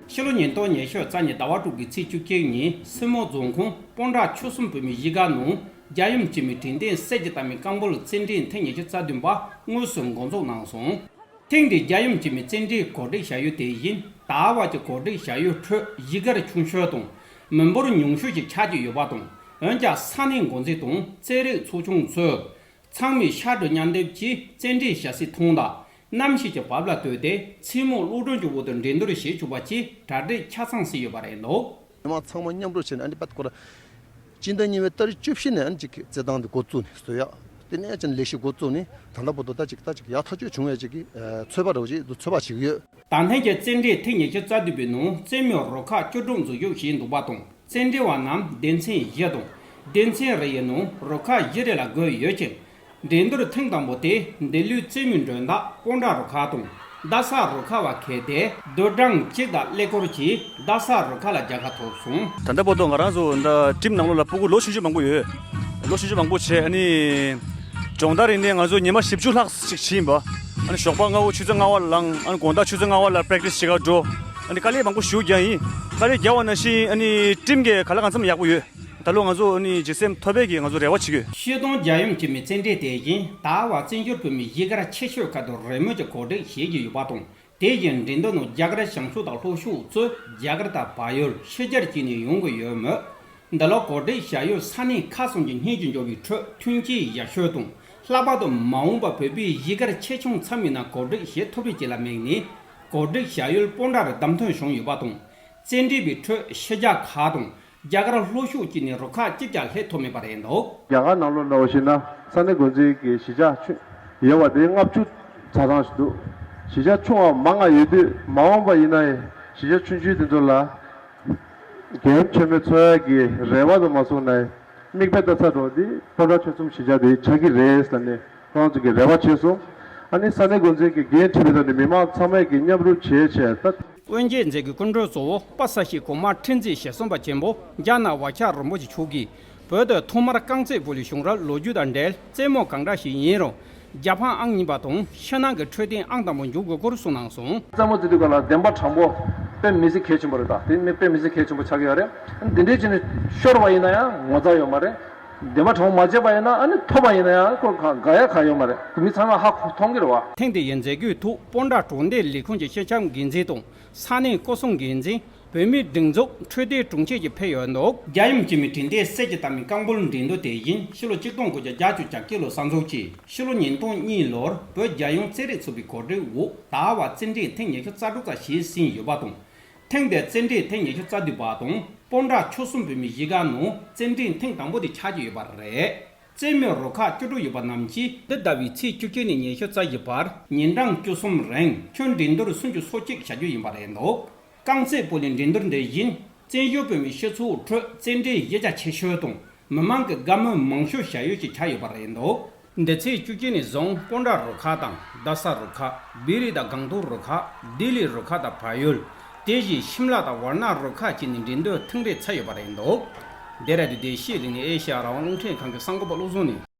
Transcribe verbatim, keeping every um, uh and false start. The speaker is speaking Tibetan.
ཕྱི་ལོ་ཉིས་སྟོང་ཉི་ཤུ་རྩ་གཉིས་ཟླ་བ་དྲུག་པའི་ཚེས་བཅུ་གཅིག་ཉིན་སེར་མོ་རྫོང་ཁོངས་སྤོན་བྲག་ཆུ་གསུམ་བོད་མིའི་གཞིས་ཀ་ནང་རྒྱལ་ཡུམ་སྤྱི་མི་དྲན་རྟེན་གསེར་གྱི་རྟ་མའི་རྐང་སྤོལ་རྩེད་འགྲན་ཐེངས་ཉི་ཤུ་རྩ་བདུན་པ་དངོས་སུ་འགོ་འཛུགས་གནང་སོང་། ཐེངས་འདིའི་རྒྱལ་ཡུམ་སྤྱི་མི་རྩེད་འགྲན་གོ་སྒྲིག་བྱ་ཡུལ་དེ་བཞིན་ད་བར་གྱི་གོ་སྒྲིག་བྱ་ཡུལ་ཁྲོད་གཞིས་སྒར་ཆུང་ཤོས་དང་མི་འབོར་ཉུང་ཤོས་ཤིག་ཆགས་ཀྱི་ཡོད་པ་དང་། འོན་ཀྱང་ས་གནས་འགོ་འཛིན་དང་རྩེད་རིགས་ཚོགས་ཆུང་ཚོས། ཚང་མས་ཤར་བགྲོད་མཉམ་འདེགས་ཀྱིས་རྩེད་འགྲན་བྱ་སའི་ཐོག་མཐའ་གནམ་གཤིས་ཀྱི་བབ་ལ་ལྟོས་ཏེ་མཚན་མོ་གློག་སྒྲོན་གྱི་འོག་ཏུ་འགྲན་བསྡུར་བྱེད་ཆོག་པ་བཅས་གྲ་སྒྲིག་ཆ་ཚང་བྱས་ཡོད་པ་རེད་འདུག། མི་མང་ཚང་མ་མཉམ་རུབ་བྱས་ནས་ཨ་ནི་པད་ཀོ་ར། སྤྱི་ཟླ་གཉིས་པའི་ཏ་རིག་བཅུ་བཞི་ནས་ཨ་ནི་ཅིག་རྩེད་ཐང་འདི་འགོ་བཙུགས་ནས་བཟོ་ཡག་དེ་ནས་ཅན་ལས་གཞི་འགོ་བཙུགས་ནས་ད་ལྟ་བར་དུ་ད་ཅིག་ད་ཅིག་ཡག་ཐག་ཆོད་བྱུང་བའི་ཅིག་གི་ཚོད་དཔག་འདྲ་བོ་ཅིག་ཚོད་དཔག་བྱེད་ཀྱི་ཡོད། ད་ཐེངས་ཀྱི་རྩེད་འགྲན་ཐེངས་ཉི་ཤུ་རྩ་བདུན་པའི་ནང་རྩེད་མོའི་རུ་ཁག་བཅུ་དྲུག་འཛུལ་ཞུགས་བྱས་འདུག་པ་དང་། རྩེད་འགྲན་བ་རྣམས་སྡེ་ཚན་བཞི་དང་། སྡེ་ཚན་རེ་ཡི་ནང་རུ་ཁག་བཞི་རེ་ལ་བགོས་ཡོད་ཅིང་། འགྲན་བསྡུར་ཐེངས་དང་པོ་དེ་འདི་ལོའི་རྩེད་མོའི་མགྲོན་བདག་སྤོན་བྲག་རུ་ཁག་དང་རྡ་ས་རུ་ཁག་བར་འཁེལ་ཏེ་རྡུལ་གྲངས་གཅིག་དང་ཀླད་ཀོར་གྱིས་རྡ་ས་རུ་ཁག་ལ་རྒྱལ་ཁ་ཐོབ་སོང་། ད་ལྟ་བར་དུ་ང་རང་ཚོ་འདི་ཊིམ་ནང་ལོགས་ལ་ཕྲུ་གུ་ལོ་ཆུང་ཆུང་མང་པོ་ཡོད། ལོ་ཆུང་ཆུང་མང་པོ་བྱས་ཨ་ནི། སྦྱོང་བརྡར་རིག་གནས་ང་ཚོ་ཉི་མ་བཞི་བཅུ་ལྷག་ཅིག་ཕྱིན་པ། ཨ་ནི་ཞོགས་པ་སྔ་པོ་ཆུ་ཚོད་ལྔ་པ་ལངས། ཨ་ནི་དགོང་དག་ཆུ་ཚོད་ལྔ་པ་ལ་པེ་རེག་ཊི་སི་བྱེད་གར་འགྲོ། ཨ་ནི་དཀའ་ལས་མང་པོ་ཞེ་པོ་བརྒྱབ་ཡིན། དཀའ་ལས་བརྒྱབ་པ་ནང་བཞིན་ཨ་ནི་ཊིམ་གྱི་ག་ལ་གང་འཚམ་ཡག་པོ་ཡོད། ད་ལོ་ང་ཚོ་ཨ་ནི་ལྗིད་སེམས་ཐོབ་པའི་གི་ང་ཚོ་རེ་བ་བྱེད་ཀྱི་ཡོད། སྤྱིར་བཏང་རྒྱལ་ཡུམ་སྤྱི་མི་རྩེད་འགྲན་དེ་བཞིན་ད་བར་བཙན་བྱོལ་བོད་མིའི་གཞིས་སྒར་ཆེ་ཤོས་ཁག་ཏུ་རེས་མོས་ཀྱི་གོ་སྒྲིག་བྱེད་ཀྱི་ཡོད་པ་དང་། དེ་བཞིན་འགྲན་བསྡུར་ནང་རྒྱ་གར་བྱང་ཕྱོགས་དང་ལྷོ་ཕྱོགས་གཙོས་རྒྱ་གར་དང་བལ་ཡུལ་ཕྱི་རྒྱལ་བཅས་ནས་ཡོང་གི་ཡོད་མོད། འདི་ལོ་གོ་སྒྲིག་བྱ་ཡུལ་ས་གནས་ཁག་གསུམ་གྱི་སྙན་ཞུ་འབྱོར་བའི་ཁྲོད་མཐུན་རྐྱེན་ཡག་ཤོས་དང་། ལྷག་པར་དུ་མ་འོངས་པར་བོད་པའི་གཞིས་སྒར་ཆེ་ཆུང་མཚམས་མིན་ན་གོ་སྒྲིག་བྱེད་ཐུབ་རེས་བཅས་ལ་དམིགས་ནས། གོ་སྒྲིག་བྱ་ཡུལ་སྤོན་བྲག་རུ་བདམས་ཐོན་བྱུང་ཡོད་པ་དང་། རྩེད་འགྲན་པའི་ཁྲོད་ཕྱི་རྒྱལ་ཁག་དང་། རྒྱ་གར་ལྷོ་ཕྱོགས་བཅས་ནས་རུ་ཁག་གཅིག་ཀྱང་སླེབས་ཐུབ་མེད་པ་རེད་འདུག། རྒྱ་གར་ནང་ལོགས་འདྲ་བོ་ཞིག་ན་ས་གནས་འགོ་འཛིན་གྱི་གཞིས་ཆགས་ཆུང་ཡོད་པ་དེ་ལྔ་བཅུ་ཚ་ཚང་ཞིག་འདུག། གཞིས་ཆགས་ཆུང་བ་མང་ང་ཡོད་དུས་མ་འོངས་པ་ཡིན་ན་ཡང་གཞིས་ཆགས་ཆུང་ཆུང་དེ་ཚོ་ལ་རྒྱལ་ཡུམ་ཆེན་མོའི་འཚོགས་ཡག་གི་རེ་བ་དུ་མ་སོང་ན་ཡང་མིག་དཔེ་ལྟ་ཚར་འགྲོ་འདི་སྤོན་བྲག་ཆུ་གསུམ་གཞིས་ཆགས་དེ་ཆགས་ཀྱི་རེད་ཟེར་ནས་ཁོང་ཚོ་གི་རེ་བ་བྱས་སོང་། ཨ་ནི་ས་གནས་འགོ་འཛིན་གྱི་འགན་འཁྲི་བའི་ཐོག་ནས་མི་མང་ཚང་མས་ཀྱི་མཉམ་རུབ་བྱས་བྱས་ད། དབུ་འབྱེད་མཛད་སྒོའི་སྐུ་མགྲོན་གཙོ་བོ་པ་ས་ཤི་གོང་མ་ཁྲི་འཛིན་ཞེ་གསུམ་པ་ཆེན་པོ་རྒྱ་ནག་བག་ཆགས་རིན་པོ་ཆེ་མཆོག་གིས་བོད་དུ་ཐོག་མར་རྐང་རྩེད་སྤོ་ལོའི་བྱུང་རབས་ལོ་རྒྱུས་དང་འབྲེལ་རྩེད་མོ་གང་འདྲ་ཞིག་ཡིན་རུང་རྒྱལ་ཕམ་ཨང་གཉིས་པ་དང་ཕྱི་ནང་གི་འཕྲོད་བསྟེན་ཨང་དང་པོ་འཇོག་དགོས་སྐོར་གསུངས་གནང་སོང་། རྩེད་མོ་རྩེ་དུས་སྐབས་ལ་བདེན་པ་དྲང་པོ་དཔེ་མི་སྲིད་གལ་ཆེན་པོ་རེད། ད་དེ་མི་དཔེ་མི་སྲིད་གལ་ཆེན་པོ་ཆགས་ཀྱི་ཡོད་རེད། འདི་འདྲའི་ཅིག་ནས་ཤོར་བ་ཡིན་ན་ཡང་ངོ་ཚ་ཡོད་མ་རེད། བདེན་པ་དྲང་པོ་མ་བྱས་པ་ཡིན་ན་ཨ་ནི་ཐོབ་པ་ཡིན་ན་ཡང་ཁོ་ག་དགའ་ཡག་ག་ཡོད་མ་རེད། མི་ཚང་མ་ཧ་གོ་མཐོང་གི་རེད་བ། ཐེངས་འདི་ཡི་མཛད་སྒོའི་ཐོག་སྤོན་བྲག་གྲོང་སྡེ་ལས་ཁུངས་ཀྱི་སྤྱི་ཁྱབ་འགན་འཛིན་དང་ས་གནས་སྐོར་གསུམ་འགན་འཛིན། བོད་མིའི་སྒྲིག་འཛུགས་འཕྲོད་བསྟེན་དྲུང་ཆེ་བཅས་ཕེབས་ཡོད་འདུག། རྒྱལ་ཡུམ་སྤྱི་མི་དྲན་རྟེན་གསེར་གྱི་རྟ་མའི་རྐང་སྤོལ་འགྲན་བསྡུར་དེ་བཞིན་ཕྱི་ལོ་ཆིག་སྟོང་དགུ་བརྒྱ་བརྒྱད་ཅུ་གྱ་བརྒྱད་ལོར་གསར་འཛུགས་ཀྱིས་ཕྱི་ལོ་ཉིས་སྟོང་གཉིས་ལོར་བོད་རྒྱལ་ཡོངས་རྩེད་རིགས་ཚོགས་པའི་གོ་སྒྲིག་འོག་ད་བར་རྩེད་འགྲན་ཐེངས་ཉི་ཤུ་རྩ་དྲུག་ཙམ་བྱས་ཟིན་ཡོད་པ་དང་། ཐེངས་འདིའི་རྩེད་འགྲན་ཐེངས་ཉི་ཤུ་རྩ་བདུན་པ་དང་སྤོན་བྲག་ཆུ་གསུམ་བོད་མིའི་གཞིས་ཀ་ནང་རྩེད་འགྲན་ཐེངས་དང་པོ་དེ་ཆགས་ཀྱི་ཡོད་པ་རེད། རྩེད་མོའི་རུ་ཁག་བཅུ་དྲུག་ཡོད་པ་རྣམས་ཀྱིས་འདི་ཟླ་བའི་ཚེས་བཅུ་གཅིག་ནས་ཉི་ཤུ་རྩ་བཞི་བར་ཉིན་གྲངས་བཅུ་གསུམ་རིང་ཁྱོན་འགྲན་བསྡུར་སུམ་ཅུ་སོ་གཅིག་བྱ་རྒྱུ་ཡིན་པ་རེད་འདུག། རྐང་རྩེད་སྤོ་ལོའི་འགྲན་བསྡུར་འདི་བཞིན་བཙན་བྱོལ་བོད་མིའི་སྤྱི་ཚོགས་ཁྲོད་རྩེད་འགྲན་གཞི་རྒྱ་ཆེ་ཤོས་དང་མི་མང་གི་དགའ་མོས་མང་ཤོས་བྱ་ཡུལ་ཞིག་ཆགས་ཡོད་པ་རེད་འདུག། འདི་ཚེས་བཅུ་གཅིག་ནས་བཟུང་སྤོན་བྲག་རུ་ཁག་དང་རྡ་ས་རུ་ཁག་བོད་རིགས་དང་སྒང་ཏོག་རུ་ཁག་ལྡི་ལི་རུ་ཁག་དང་བལ་ཡུལ། དེ་བཞིན་ཤིམ་ལ་དང་ཝར་ན་རུ་ཁག་བཅས་ནས་འགྲན་བསྡུར་ཐེངས་རེ་ཚར་ཡོད་པ་རེད་འདུག། འདི་ར་དུ་བདེ་སྐྱིད་གླིང་ནས་ཨེ་ཤ་ཡ་རང་དབང་རླུང་འཕྲིན་ཁང་གི་གསར་འགོད་པ་བློ་བཟང་ནས།